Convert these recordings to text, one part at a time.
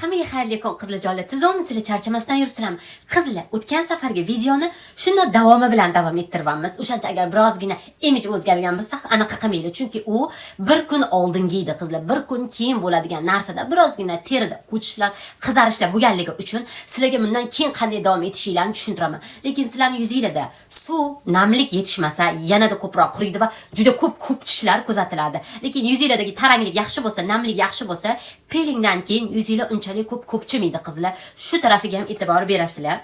Hammaga xayrli kun, qizlarjonlar. Tuzukmisizlar, charchamasdan yuribsizlarmi? Qizlar, o'tgan safargi videoni shunda davomi bilan davom ettiryapmiz. O'shancha agar birozgina imij o'zgargan bo'lsa, anaqa qilmanglar, chunki u bir kun oldingi edi, qizlar. Bir kun keyin bo'ladigan narsada birozgina terida ko'chishlar, qizarishlar bo'lganligi uchun sizlarga bundan keyin qanday davom etishinglarni tushuntiraman. Lekin sizlarning yuzinglarda suv, namlik yetishmasa, yanada ko'proq quriydi va juda ko'p ko'pchishlar kuzatiladi. Lekin yuzinglardagi taranglik yaxshi bo'lsa, namlik yaxshi bo'lsa, pilingdan keyin yuzinglar unchalik ko'p ko'pchimaydi, qizlar. Shu tarafiga ham e'tibor berasizlar.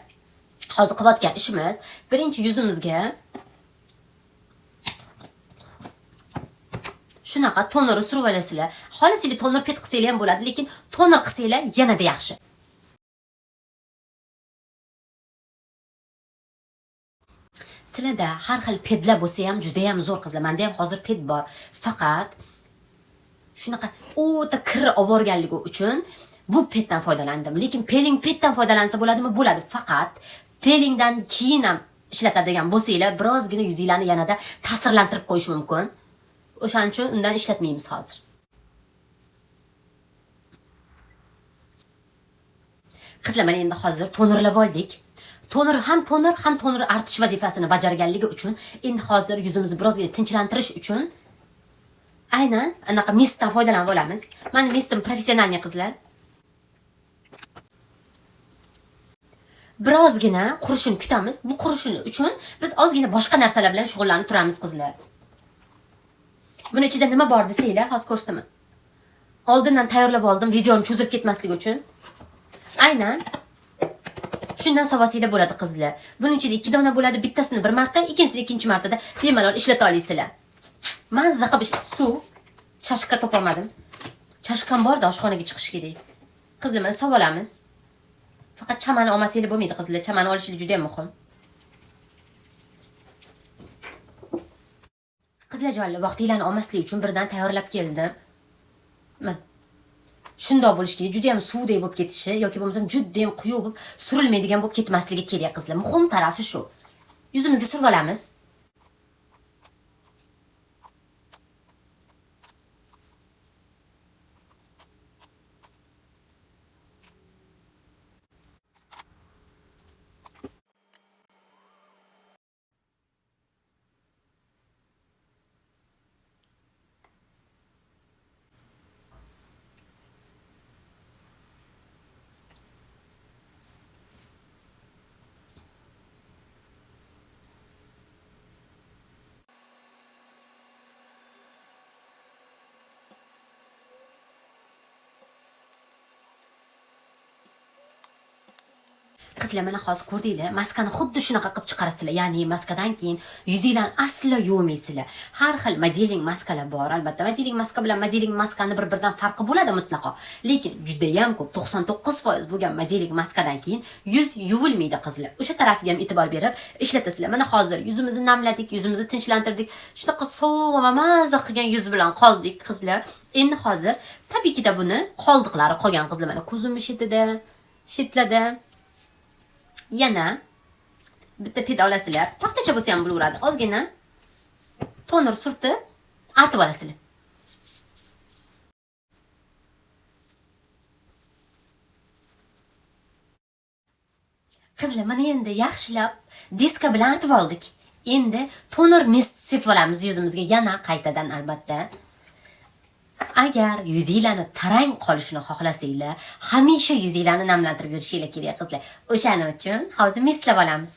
Hozir qilayotgan ishimiz birinchi yuzimizga shunaqa tonerni surib olasizlar. Xohlasanglar toner pet qilsanglar ham bo'ladi, lekin toner qilsanglar yanada yaxshi. Sizlarda har xil pedlar bo'lsa ham juda ham zo'r, qizlar. Menda ham hozir ped bor. Faqat shunaqa o'ta kir oborganligi uchun bu petdan foydalandim. Lekin peling petdan foydalansa bo'ladimi? Bo'ladi. Faqat pelingdan keyin ham ishlatadigan bo'lsanglar, birozgina yuzinglarni yanada ta'sirlantirib qo'yishi mumkin. O'shaning uchun undan ishlatmaymiz hozir. Qizlar, mana endi hozir tonerlab oldik. Toner ham toner, ham toner artish vazifasini bajarganligi uchun endi hozir yuzimizni birozgina tinchlantirish uchun aynan anaqa mistdan foydalanib olamiz. Mani mistim professionalniy, qizlar. Birozgina qurishini kutamiz. Bu qurishini uchun biz ozgina boshqa narsalar bilan shug'ullanib turamiz, qizlar. Buni ichida nima bor desanglar, hozir ko'rsataman. Oldindan tayyorlab oldim, videom cho'zilib ketmasligi uchun. Aynan shundan savasinglar bo'ladi, qizlar. Buning ichida 2 dona bo'ladi, bittasini bir marta, ikkinchisini ikkinchi martada bemalol ishlata olasizlar. Mazza qilib suv, chashka topolmadim. Chashkam borda, oshxonaga chiqish kerak. Qizlar, mana savolamiz. Faqat chamani olmasanglar bo'lmaydi, qizlar. Chamani olishingiz juda ham muhim. Qizlarjonlar, vaqtinglarni olmaslik uchun birdan tayyorlab keldim. Mana shundoq bo'lishi kerak, juda ham suvdek bo'lib ketishi yoki bo'lmasam juda ham quyuq bo'lib surilmaydigan bo'lib ketmasligi kerak, qizlar. Muhim tarafi shu. Yuzimizga surib olamiz. Qizlar, mana hozir ko'rdinglar, maskani xuddi shunaqa qilib chiqarasizlar. Ya'ni maskadan keyin yuzinglarni aslo yuvmaysizlar. Har xil modeling maskalar bor. Albatta, modeling maska bilan modeling maskani bir-biridan farqi bo'ladi mutlaqo. Lekin juda ham ko'p, 99% bo'lgan modeling maskadan keyin yuz yuvilmaydi, qizlar. O'sha tarafiga ham e'tibor berib ishlatasizlar. Mana hozir yuzimizni namladik, yuzimizni tinchlantirdik. Shunaqa sovuq va mazza qilgan yuz bilan qoldik, qizlar. Endi hozir tabiiyki-da buni qoldiqlari qolgan, qizlar. Mana ko'zim shetida, shetlada. Yana bitta ped olasizlar. Paxtacha bo'lsa ham bo'laveradi. Ozgina toner surtib artib olasizlar. Qizlar, mana endi yaxshilab diska bilan artib oldik. Endi toner mist sepib olamiz yuzimizga yana qaytadan albatta. Agar yuzinglarni tarang qolishini xohlasanglar, hamisha yuzinglarni namlantirib yurishinglar kerak, qizlar. O'shaning uchun hozir mistlab olamiz.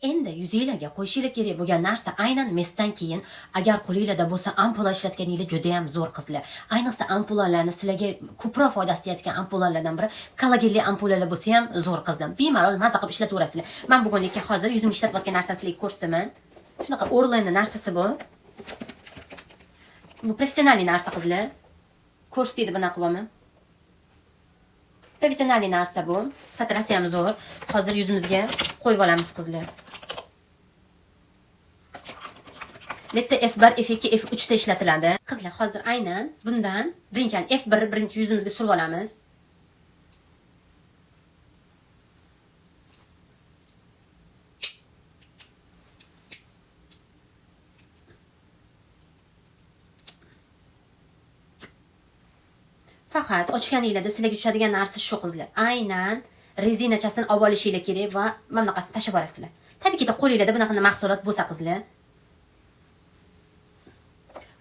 Endi yuzinglarga qo'yishinglar kerak bo'lgan narsa aynan mesdan keyin agar qo'linglarda bo'lsa ampula ishlatganinglar juda ham zo'r qizlar. Ayniqsa ampulalarni sizlarga ko'proq foydasi tegadigan ampulalardan biri kollagenli ampulalar bo'lsa ham zo'r qizlar. Bemalol maza qilib ishlataverasizlar. Men bugun lekin hozir yuzimga ishlatayotgan narsani sizlarga ko'rsataman. Shunaqa Orlenning narsasi bu. Bu professional narsa qizlar. Ko'rsatdi bunaqa qilaman. Professional narsa bu. Sifati rosa ham zo'r. Hozir yuzimizga qo'yib olamiz qizlar. Bu yerda F1, F2, F3 da ishlatiladi. Qizlar, hozir aynan bundan birinchi F1 birinchi yuzimizga surib olamiz. Faqat ochganinglarda sizlarga tushadigan narsa shu qizlar. Aynan rezinachasini olib olishinglar kerak va mana bunaqasini tashlab yuborasizlar. Tabiiyki qo'linglarda bunaqa mahsulot bo'lsa qizlar.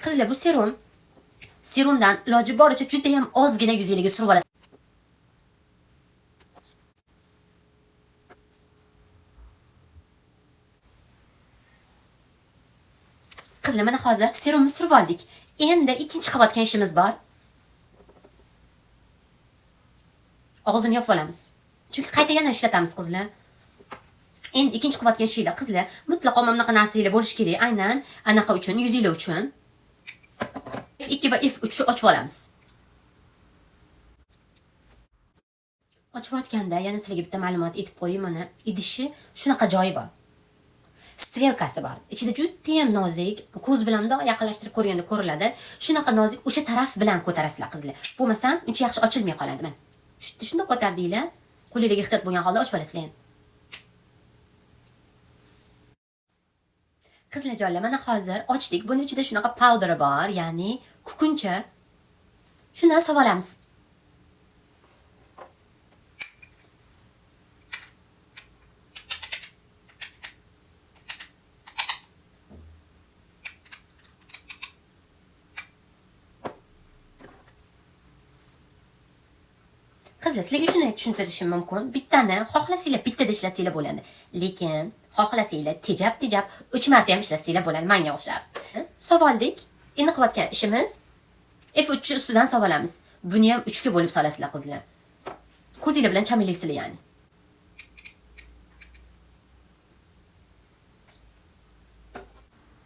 Qizlar, bu serum. Serumdan iloji boricha juda ham ozgina yuzingizga surib olasiz. Qizlar, mana hozir serumni surib oldik. Endi ikkinchi qilayotgan ishimiz bor. Og'zini yopib olamiz. Chunki qayta yana ishlatamiz qizlar. Endi ikkinchi qilayotgan ishinglar qizlar, mutlaqo mana bunaqa narsalar bo'lishi kerak. Aynan anaqa uchun, yuzinglar uchun. F2 va F3 ochib olamiz. Ochayotganda yana sizlarga bitta ma'lumot aytib qo'yay, mana idishi shunaqa joyi bor. Strelkasi bor. Ichida juda ham nozik, ko'z bilan bundoq yaqinlashtirib ko'rganda ko'riladi. Shunaqa nozik, o'sha taraf bilan ko'tarasizlar qizlar. Bo'lmasam uncha yaxshi ochilmay qoladi mana. Shunda ko'tardinglar, qo'lingizga ehtiyot bo'lgan holda ochib olasizlar endi. Qizlarjonlar, mana hozir ochdik. Buning ichida shunaqa powderi bor, ya'ni kukuncha. Shundan solib olamiz. Qizlar, sizlarga shuni tushuntirishim mumkin. Bittani xohlasanglar bittada ishlatsanglar bo'ladi. Lekin xohlasanglar tejab-tejab 3 marta ham ishlatsanglar bo'ladi, menga o'xshab. Savoldik. Endi qilayotgan ishimiz F3 ustidan savolamiz. Buni ham 3 ga bo'lib solasizlar qizlar. Ko'zinglar bilan chamilaysizlar ya'ni.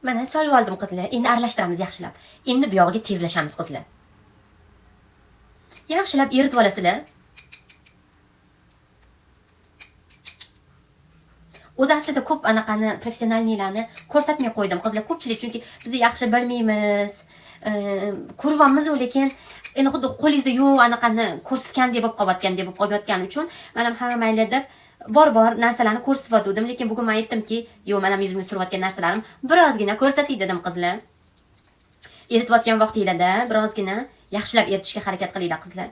Mana solib oldim qizlar. Endi aralashtiramiz yaxshilab. Endi bu yog'iga tezlashamiz qizlar. Yaxshilab eritib olasizlar. O'zi aslida ko'p anaqani professionalnilarni ko'rsatmay qo'ydim qizlar, ko'pchilik chunki biz yaxshi bilmaymiz, ko'ryapmiz, lekin endi xuddi qo'lingizda yo'q anaqani ko'rsatgandek bo'lib qolayotgandek bo'lib qolayotgani uchun men ham ha mayli deb bor narsalarni ko'rsatib, lekin bugun men aytdimki, yo'q, men ham yuzimga surayotgan narsalarim birozgina ko'rsatay dedim qizlar. Eritayotgan vaqtingizda birozgina yaxshilab eritishga harakat qilinglar qizlar.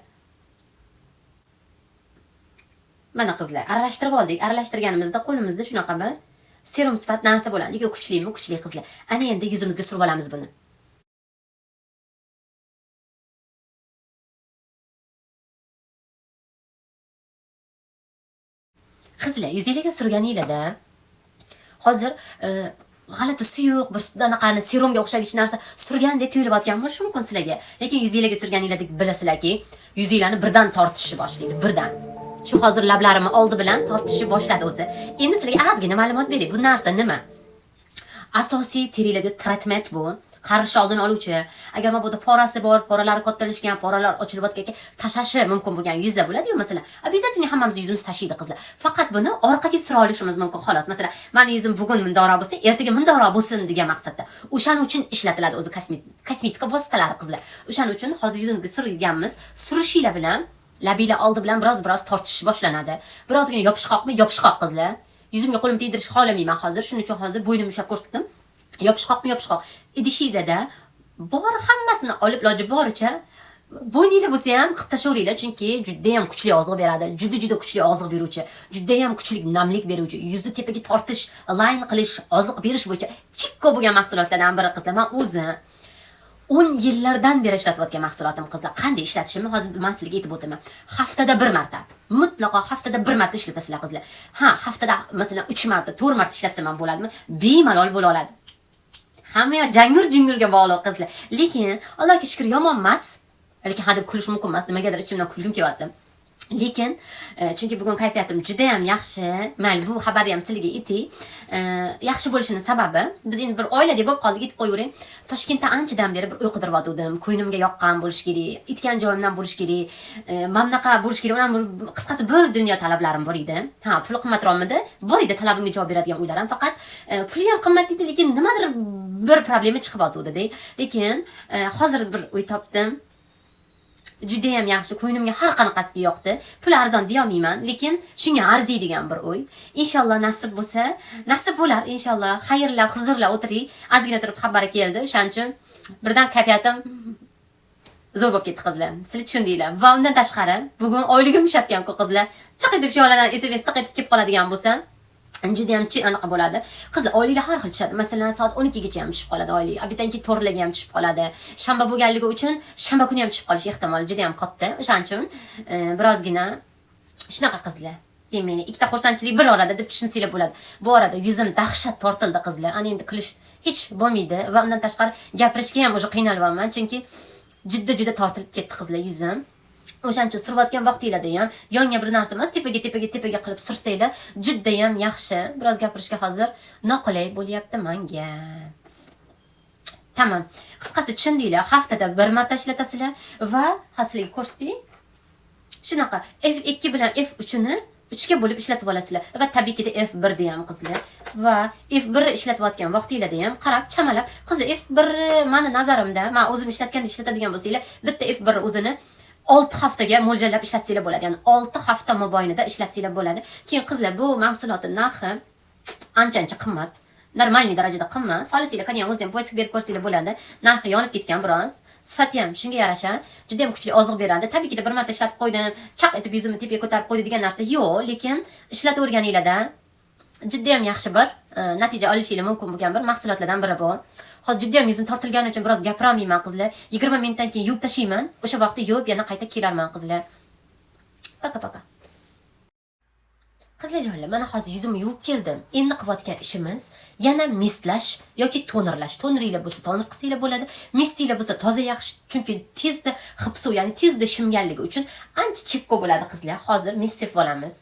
Mana qizlar, aralashtirib oldik. Aralashtirganimizda qo'limizda shunaqa bir serum sifat narsa bo'ladi. Yo'q, kuchlimi? Kuchli qizlar. Ana endi yuzimizga surib olamiz buni. Qizlar, yuzingizga surganingizda hozir g'alati suyuq bir anaqani serumga o'xshagich narsa surgandek tuyulayotgan bo'lishi mumkin sizlarga. Lekin yuzingizga surganingizda bilasizlarki, yuzinglarni birdan tortishni boshlaydi, birdan. Shu hozir lablarimni oldi bilan tortishni boshladi o'zi. Endi sizlarga ozgina ma'lumot beray. Bu narsa nima? Asosiy terilarda tretment bu. Qarish oldini oluvchi. Agar mabodo porasi bor, poralari kattalashgan, poralar ochilayotgan, tashashi mumkin bo'lgan yuzda bo'ladi-yu, masalan. Обязательно hammamiz yuzimiz tashiydi qizlar. Faqat buni orqaga sura olishimiz mumkin xolos. Masalan, meni yuzim bugun mundoqroq bo'lsa, ertaga mundoqroq bo'lsin degan maqsadda. O'shaning uchun ishlatiladi o'zi kosmetika vositalari qizlar. O'shaning uchun hozir yuzimizga surganmiz. Surishinglar bilan labinglar oldi bilan biroz tortish boshlanadi. Birozgina yopishqoqmi? Yopishqoq qizlar. Yuzimga qo'lim tegdirishni xohlamayman hozir. Shuning uchun hozir bo'ynimni ushlab ko'rsatdim. Yopishqoqmi? Yopishqoq. Idishingizda bor hammasini olib, iloji boricha bo'yninglar bo'lsa ham qilib tashlaveringlar, chunki juda ham kuchli oziq beradi. Juda kuchli oziq beruvchi, juda ham kuchli namlik beruvchi, yuzni tepaga tortish, line qilish, oziq berish bo'yicha chikko bo'lgan mahsulotlardan biri qizlar. Men o'zim 10 yillardan beri ishlatayotgan mahsulotim qizlar. Qanday ishlatishimni hozir men sizlarga aytib o'taman. Haftada bir marta. Mutlaqo haftada bir marta ishlatasizlar qizlar. Ha, haftada masalan 3 marta, 4 marta ishlatsam ham bo'ladimi? Bemalol bo'la oladi. Hamma yoq jangur-jungurga bog'liq qizlar. Lekin Allohga shukr yomon emas. Lekin hadeb kulish mumkin emas. Nimagadir ichimdan kulgim kelyapti. Lekin chunki bugun kayfiyatim juda ham yaxshi. Mayli, bu xabarni ham sizlarga aytay. Yaxshi bo'lishini sababi biz endi bir oiladek bo'lib qoldik, aytib qo'yavering. Toshkentda anchadan beri bir uy qidiryotgandim. Ko'nglimga yoqqan bo'lishi kerak, aytgan joyimdan bo'lishi kerak, mana bunaqa bo'lishi kerak, unam qisqasi bir dunyo talablarim bor edi. Ha, puli qimmatroqmidi? Bor edi talabimga javob beradigan uylar ham, faqat puli ham qimmat edi, lekin nimadir bir problema chiqyotgandi. Lekin hozir bir uy topdim. Juda ham yaxshi, ko'nglimga har qanaqasiga yoqdi. Pul arzon deya olmayman, lekin shunga arziydigan bir uy. Inshaalloh nasib bo'lsa, nasib bo'lar inshaalloh. Xayrlar, huzurlar o'tiring. Ozgina turib xabari keldi. O'shaning uchun birdan kayfiyatim zo'r bo'lib ketdi qizlar. Sizlar tushundinglar. Va undan tashqari bugun oyligim tushatgan-ku qizlar. Chiq etib shu oladan SMS tiq etib kelib qoladigan bo'lsa, juda ham anaqa bo'ladi. Qizlar, oyliklar har xil tushadi. Masalan, soat 12 gacha ham tushib qoladi oylik. Обед dan keyin 4 larga ham tushib qoladi. Shanba bo'lganligi uchun shanba kuni ham tushib qolishi ehtimoli juda ham katta. O'shaning uchun birozgina shunaqa qizlar. Demak, ikkita xursandchilik bir orada deb tushunsanglar bo'ladi. Bu orada yuzim dahshat tortildi qizlar. Ana endi kulish hech bo'lmaydi va undan tashqari gapirishga ham уже qiynalyapman, chunki juda tortilib ketdi qizlar yuzim. O'shaning uchun surayotgan vaqtinglarda ham yonga bir narsa emas, tepaga tepaga tepaga qilib sursanglar juda ham yaxshi. Biroz gapirishga hozir noqulay bo'lyapti menga. Tamam. Qisqasi tushundinglar, haftada bir marta ishlatasizlar va hozir ko'rsatay. Shunaqa F2 bilan F3 ni 3 ga bo'lib ishlatib olasizlar va tabiiyki F1 da ham qizlar. Va F1 ishlatayotgan vaqtinglarda ham qarab chamalab qizlar, F1 meni nazarimda, men o'zim ishlatganda ishlatadigan bo'lsanglar, bitta F1 o'zini 6 haftaga mo'ljallab ishlatsanglar bo'ladi. Ya'ni 6 hafta mobaynida ishlatsanglar bo'ladi. Keyin qizlar, bu mahsulotning narxi ancha-ancha qimmat. Normalniy darajada qimmat. Xohlasanglar qani ham o'zi ham poysk berib ko'rsanglar bo'ladi. Narxi yonib ketgan biroz. Sifati ham shunga yarasha juda ham kuchli oziq beradi. Tabiiyki bir marta ishlatib qo'ydim, chaq etib yuzimni tepaga ko'tarib qo'ydi degan narsa yo'q, lekin ishlataverganinglarda juda ham yaxshi bir natija olishinglar mumkin bo'lgan bir mahsulotlardan biri bu. Hozir juda ham yuzim tortilgani uchun biroz gapira olmayman qizlar. 20 minutdan keyin yuvib tashlayman. O'sha vaqtda yuvib yana qayta kelarman qizlar. Пока-пока. Qizlarjonlar, mana hozir yuzimni yuvib keldim. Endi qilayotgan ishimiz yana mistlash yoki tonerlash. Toneringlar bo'lsa toner qilsanglar bo'ladi, mistinglar bo'lsa toza yaxshi, chunki tezda xipsu, ya'ni tezda shimganligi uchun ancha chekko bo'ladi qizlar. Hozir mist sepib olamiz.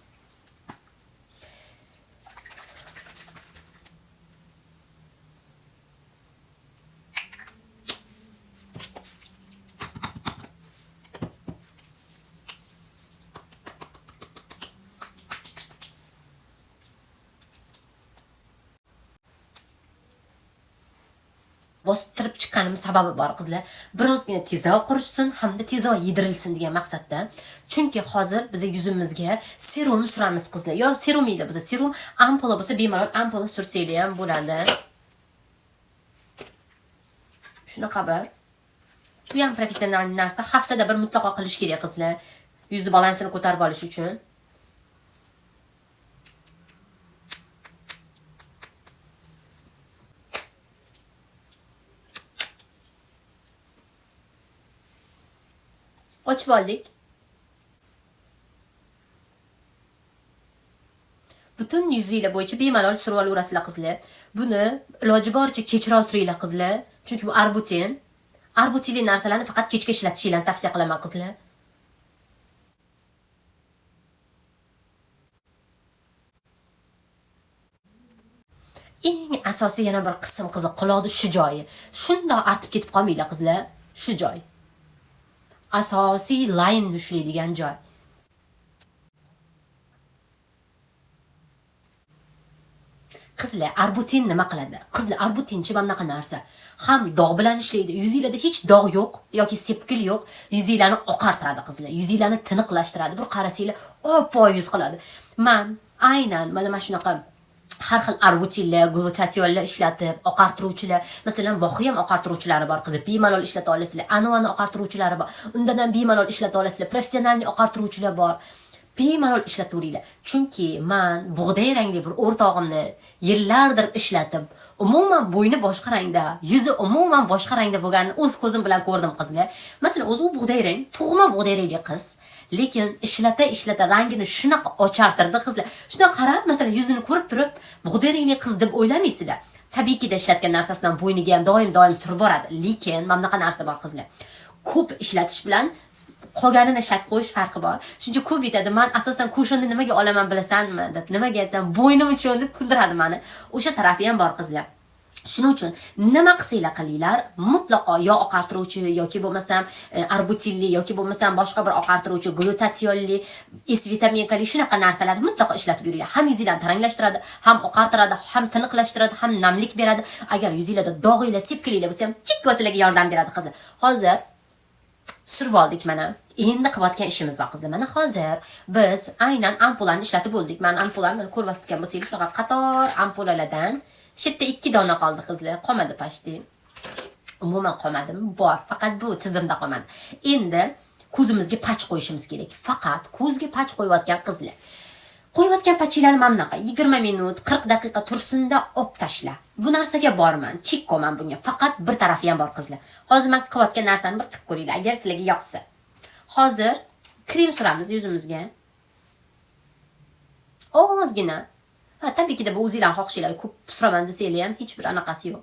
Bostirib chiqqanim sababi bor qizlar. Birozgina tezroq qurishsin hamda tezroq yedirilsin degan maqsadda. Chunki hozir biz yuzimizga serum suramiz qizlar. Yo seruminglar bo'lsa serum, ampula bo'lsa bemalol ampula sursanglar ham bo'ladi. Shunaqa bir. Bu ham professional narsa. Haftada bir mutlaqo qilish kerak qizlar. Yuz balansini ko'tarib olish uchun. Ochib oldik. Butun yuzinglar bo'yicha bemalol surib olaverasizlar qizlar. Buni iloji boricha kechroq suringlar qizlar, chunki bu arbutin. Arbutinli narsalarni faqat kechga ishlatishingizni tavsiya qilaman qizlar. Eng asosiy yana bir qism qizlar, quloqni shu joyi. Shundoq artib ketib qolmanglar qizlar, shu joy. Asosiy line ushlaydigan joy. Qizlar, arbutin nima qiladi? Qizlar, arbutinchi mana bunaqa narsa. Ham dog' bilan ishlaydi. Yuzinglarda hech dog' yo'q yoki sepkil yo'q, yuzinglarni oqartiradi qizlar. Yuzinglarni tiniqlashtiradi. Bir qarasanglar, oppoq yuz qiladi. Men aynan mana shunaqa har xil arbutinlar, glutationlar ishlatib, oqartiruvchilar, masalan, boxi ham oqartiruvchilari bor qizlar, bemalol ishlata olasizlar. Anuani oqartiruvchilari bor. Undan ham bemalol ishlata olasizlar. Professionalni oqartiruvchilar bor. Bemalol ishlataveringlar. Chunki man bug'doy rangli bir o'rtog'imni yillardir ishlatib, umuman bo'yni boshqa rangda, yuzi umuman boshqa rangda bo'lganini o'z ko'zim bilan ko'rdim qizlar. Masalan, o'zi u bug'doy rang, tug'ma bug'doy rangli qiz, lekin ishlata ishlata rangini shunaqa ochartirdi qizlar. Shunaqa qarab, masalan, yuzini ko'rib turib, bug'doy rangli qiz deb o'ylamaysizlar. Tabiiyki ishlatgan narsasidan bo'yniga ham doim surib boradi. Lekin mana bunaqa narsa bor qizlar. Ko'p ishlatish bilan qolganini ishlatib qo'yish farqi bor. Shuncha ko'p yetadi. Men asosan kushonni nimaga olaman bilasanmi deb, nimaga aytsam, bo'ynim uchun deb kuldiradi meni. O'sha tarafi ham bor qizlar. Shuning uchun nima qilsanglar qilinglar, mutlaqo yo oqartiruvchi yoki bo'lmasam arbutinli yoki bo'lmasam boshqa bir oqartiruvchi, glutationli, S vitaminkali shunaqa narsalarni mutlaqo ishlatib yuringlar. Ham yuzinglarni taranglashtiradi, ham oqartiradi, ham tiniqlashtiradi, ham namlik beradi. Agar yuzinglarda dog'inglar, sepkilinglar bo'lsa ham chikka sizlarga yordam beradi qizlar. Hozir surib oldik mana. Endi qilayotgan ishimiz bor qizlar. Mana hozir biz aynan ampulani ishlatib bo'ldik. Mana ampulamni ko'rayotgan bo'lsangiz, shunaqa qator ampulalardan shu yerda 2 dona qoldi qizlar. Qolmadi почти. Umuman qolmadimi? Bor. Faqat bu tizimda qolmadi. Endi ko'zimizga pach qo'yishimiz kerak. Faqat ko'zga pach qo'yayotgan qizlar. Qo'yayotgan pachinglarni mana bunaqa 20 minut, 40 daqiqa tursinda olib tashla. Bu narsaga borman, chekkoman bunga. Faqat bir tarafi ham bor qizlar. Hozir men qilayotgan narsani bir qilib ko'ringlar, agar sizlarga yoqsa. Hozir krem suramiz yuzimizga. Ozgina. Ha, tabiiyki bu o'zinglar xohishinglar, ko'p suraman desanglar ham hech bir anaqasi yo'q.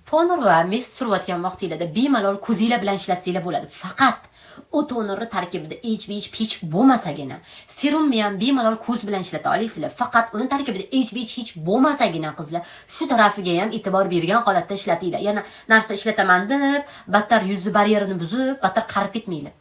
Toner va mist surayotgan vaqtinglarda bemalol ko'zinglar bilan ishlatsanglar bo'ladi. Faqat u tonerni tarkibida HBH hech bo'lmasagina, serumni ham bemalol ko'z bilan ishlata olasizlar. Faqat uni tarkibida HBH hech bo'lmasagina qizlar, shu tarafiga ham e'tibor bergan holatda ishlatinglar. Yana narsa ishlataman deb battar yuzni baryerini buzib, battar qarib ketmanglar.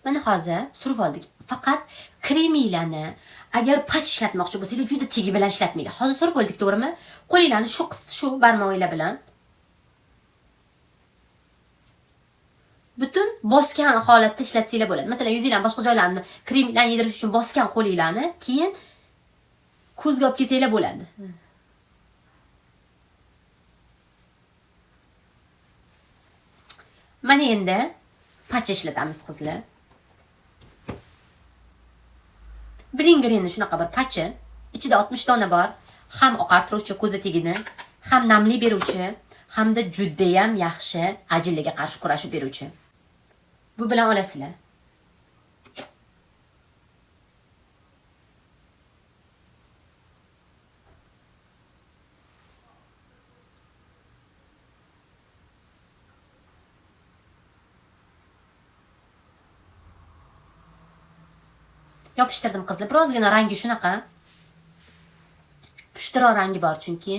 Mana hozir surib oldik. Faqat kreminglarni agar pach ishlatmoqchi bo'lsanglar, juda tegi bilan ishlatmanglar. Hozir surib oldik, to'g'rimi? Qo'linglarni shu barmog'inglar bilan butun bosgan holatda ishlatsanglar bo'ladi. Masalan, yuzinglarni boshqa joylarini krem bilan yedirish uchun bosgan qo'linglarni keyin ko'zga olib kelsanglar bo'ladi. Mana endi pach ishlatamiz qizlar. Bringerinni shunaqa bir pachi, ichida 60 dona bor, ham oqartiruvchi ko'zi tegini, ham namlik beruvchi, hamda juda ham yaxshi ajinlarga qarshi kurashib beruvchi. Bu bilan olasizlar. Yopishtirdim qizlar. Birozgina rangi shunaqa. Pushtiroq rangi bor chunki.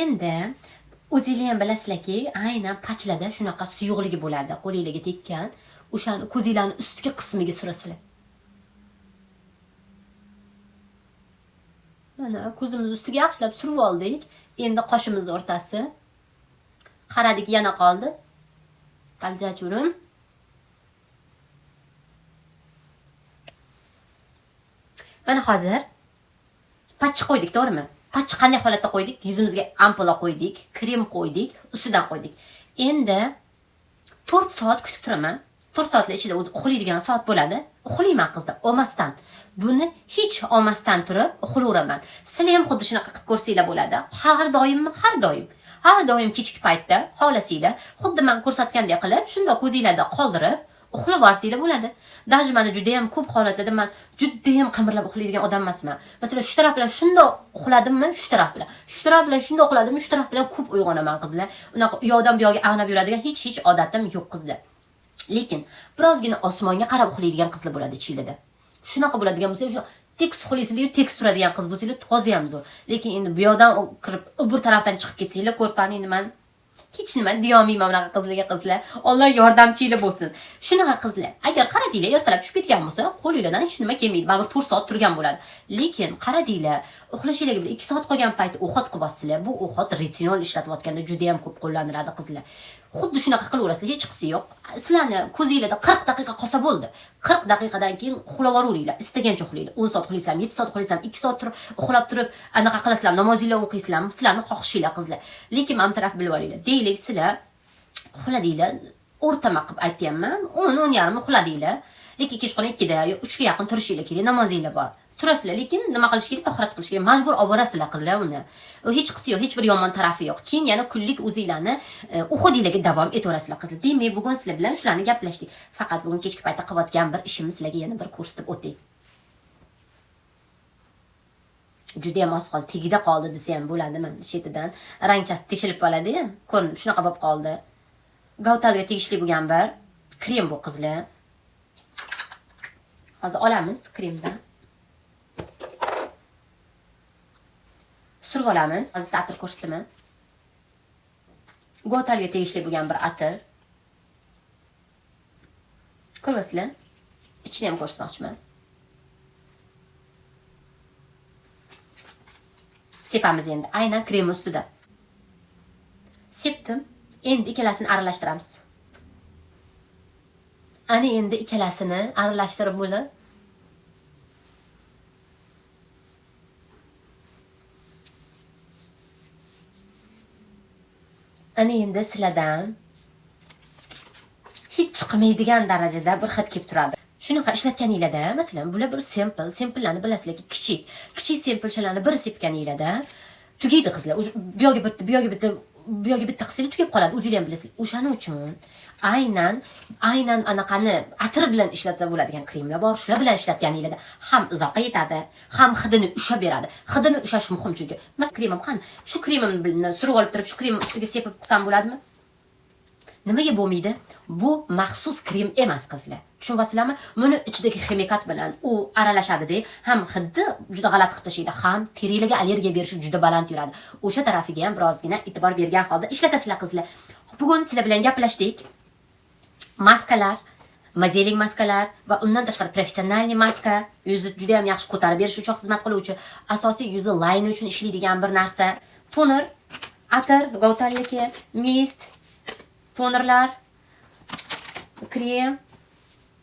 Endi o'zinglar ham bilasizlarki, aynan pachlarda shunaqa suyuqligi bo'ladi, qo'lingizga tekkan, o'shani ko'zinglarning ustki qismiga surasizlar. Mana ko'zimiz ustiga yaxshilab surib oldik. Endi qoshimiz o'rtasi. Qaradik, yana qoldi. Qaljachurim. Mana hozir pachchi qo'ydik, to'g'rimi? Pachchi qanday holatda qo'ydik? Yuzimizga ampula qo'ydik, krem qo'ydik, ustidan qo'ydik. Endi 4 soat kutib turaman. 4 soatlar ichida o'zi uxlaydigan soat bo'ladi. Uxlayman qizlar, olmasdan. Buni hech olmasdan turib uxlayveraman. Sizlar ham xuddi shunaqa qilib ko'rsanglar bo'ladi. Har doimmi? Har doim. Har doim kechki paytda xohlasanglar, xuddi men ko'rsatgandek qilib, shundoq ko'zinglarda qoldirib uxlab yuborsanglar bo'ladi. Даже meni juda ham ko'p holatlarda men juda ham qimirlab uxlaydigan odam emasman. Masalan, shu taraf bilan shundoq uxladimmi, shu taraf bilan. Shu taraf bilan shundoq uxladimmi, shu taraf bilan ko'p uyg'onaman qizlar. Unaqa u yoqdan bu yoqqa ag'nab yuradigan hech odatim yo'q qizlar. Lekin birozgina osmonga qarab uxlaydigan qizlar bo'ladi ichinglarda. Shunaqa bo'ladigan bo'lsa, o'sha tekis uxlaysizlar, tekis turadigan qiz bo'lsanglar, toza ham zo'r. Lekin endi bu yoqdan kirib, u bir tarafdan chiqib ketsanglar, ko'rpani endi man hech nima deyolmayman bunaqa qizlarga qizlar. Alloh yordamchinglar bo'lsin. Shunaqa qizlar, agar qaradinglar, ertalab tushib ketgan bo'lsa, qo'linglardan hech nima kelmaydi. Baribir 4 soat turgan bo'ladi. Lekin qaradinglar, uxlashinglarga bir 2 soat qolgan paytda ovqat qilib olsizlar. Bu ovqat retinol ishlatayotganda juda ham ko'p qo'llaniladi qizlar. Xuddi shunaqa qilaverasizlar, hech qisi yo'q. Sizlarni ko'zingizda 40 daqiqa qolsa bo'ldi. 40 daqiqadan keyin uxlab-yuboringlar. Istagancha uxlanglar. 10 soat uxlaysizlar, 7 soat uxlaysizlar, 2 soat turib uxlab turib anaqa qilasizlar, namozinglar o'qiysizlar, sizlarni xohishinglar qizlar. Lekin mana bu taraf bilib olinglar. Deylik sizlar uxladinglar, o'rtama qilib aytyapman, 10-10:30 uxladinglar. Lekin kechqurun 2da yo 3ga yaqin turishinglar kerak, namozinglar bor. Turasizlar, lekin nima qilish kerak? Tahorat qilish kerak. Majbur olib borasizlar qizlar uni. Hech qisi yo'q, hech bir yomon tarafi yo'q. Keyin yana kunlik o'zinglarni uxudinglarga davom etaverasizlar qizlar. Demak, bugun sizlar bilan shularni gaplashdik. Faqat bugun kechki paytda qilayotgan bir ishimni sizlarga yana bir ko'rsatib o'tay. Juda ham oz qoldi, tagida qoldi desa ham bo'ladi, mana chetidan rangchasi teshilib qoladi-ya. Ko'rinib shunaqa bo'lib qoldi. Gautalga tegishli bo'lgan bir krem bu qizlar. Hozir olamiz kremdan. Surib olamiz. Hozir atir ko'rsataman. Gotalga tegishli bo'lgan bir atir. Ko'rasizlar? Ichini ham ko'rsatmoqchiman. Sepamiz endi aynan krem ustida. Sepdim. Endi ikkalasini aralashtiramiz. Ana endi ikkalasini aralashtirib bo'lib ana endi sizlardan hech chiqmaydigan darajada bir xat kelib turadi. Shunaqa ishlatganinglarda, masalan, bular bir sample, samplelarni bilasizlar, kichik, kichik samplechalarni bir sepganinglarda tugaydi qizlar. Bu yoqga bitta, bu yoqga bitta, bu yoqga bitta qilsangiz tugab qoladi, o'zinglar ham bilasizlar. O'shaning uchun aynan anaqani atir bilan ishlatsa bo'ladigan kremlar bor. Shular bilan ishlatganinglarda ham uzoqqa yetadi, ham hidini ushlab beradi. Hidini ushlash muhim chunki. Masalan, kremim qani? Shu kremimni surib olib turib, shu kremni ustiga sepib qilsam bo'ladimi? Nimaga bo'lmaydi? Bu maxsus krem emas qizlar. Tushunyapsizlarmi? Buni ichidagi ximikat bilan u aralashadi-da, ham hidni juda g'alati qilib tashlaydi, ham terilarga allergiya berishi juda baland yuradi. O'sha tarafiga ham birozgina e'tibor bergan holda ishlatasizlar qizlar. Bugun sizlar bilan gaplashdik. Maskalar, modeling maskalar va undan tashqari professional maska, yuzni juda ham yaxshi ko'tarib berish uchun xizmat qiluvchi, asosiy yuzni layni uchun ishlaydigan bir narsa. Toner, atir, Gautalniki, mist, tonerlar, krem,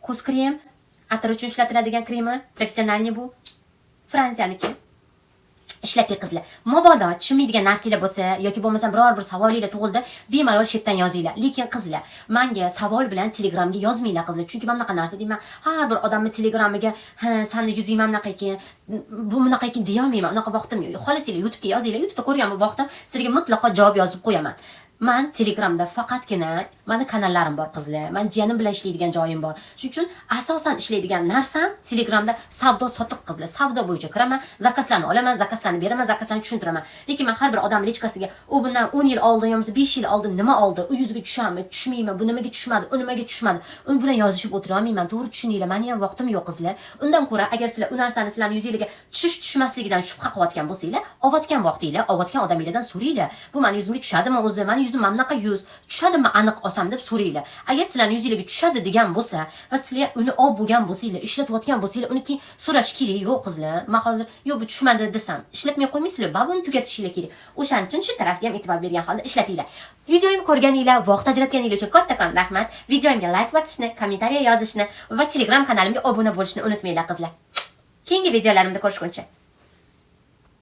ko'z krem, atir uchun ishlatiladigan kremi, professionalniy bu, Fransiyaniki. Ishlating qizlar. Mabodo tushunmaydigan narsanglar bo'lsa yoki bo'lmasa biror bir savolinglar tug'ildi, bemalol chatdan yozinglar. Lekin qizlar, menga savol bilan Telegramga yozmanglar qizlar. Chunki men bunaqa narsa deyman, har bir odamni Telegramiga, ha, seni yuzing mana bunaqa ekan, bu bunaqa ekan deya olmayman. Unaqa vaqtim yo'q. Xohlasanglar YouTube'ga yozinglar. YouTube'da ko'rgan bu vaqtda sizlarga mutlaqo javob yozib qo'yaman. Men Telegramda faqatgina meni kanallarim bor qizlar. Men jiyanim bilan ishlaydigan joyim bor. Shuning uchun asosan ishlaydigan narsam Telegramda savdo sotiq qizlar. Savdo bo'yicha kiraman, zakazlarni olaman, zakazlarni beraman, zakazlarni tushuntiraman. Lekin men har bir odam lichkasiga u bundan 10 yil oldin yoki 5 yil oldin nima oldi, u yuziga tushami, tushmaymi, bu nimaga tushmadi, u nimaga tushmadi, u bilan yozishib o'tira olmayman. To'g'ri tushuninglar, meni ham vaqtim yo'q qizlar. Undan ko'ra agar sizlar u narsani sizlarning yuzingizga tushish tushmasligidan shubha qilayotgan bo'lsanglar, olayotgan vaqtinglar, olayotgan odamlardan so'ranglar. Bu meni yuzimga tushadimi o'zi? Meni yuzim mana bunaqa yuz, tushadimi aniq olsam deb so'ranglar. Agar sizlarning yuzingizga tushadi degan bo'lsa va sizlar uni olib bo'lgan bo'lsanglar, ishlatayotgan bo'lsanglar, uni keyin so'rash kerak yo'q qizlar. Men hozir yo'q bu tushmadi desam, ishlatmay qo'ymaysizlar, baribir uni tugatishinglar kerak. O'shaning uchun shu tarafga ham e'tibor bergan holda ishlatinglar. Videoimni ko'rganinglar, vaqt ajratganinglar uchun kattakon rahmat. Videoimga like bosishni, kommentariya yozishni va Telegram kanalimga obuna bo'lishni unutmanglar qizlar. Keyingi videolarimda ko'rishguncha.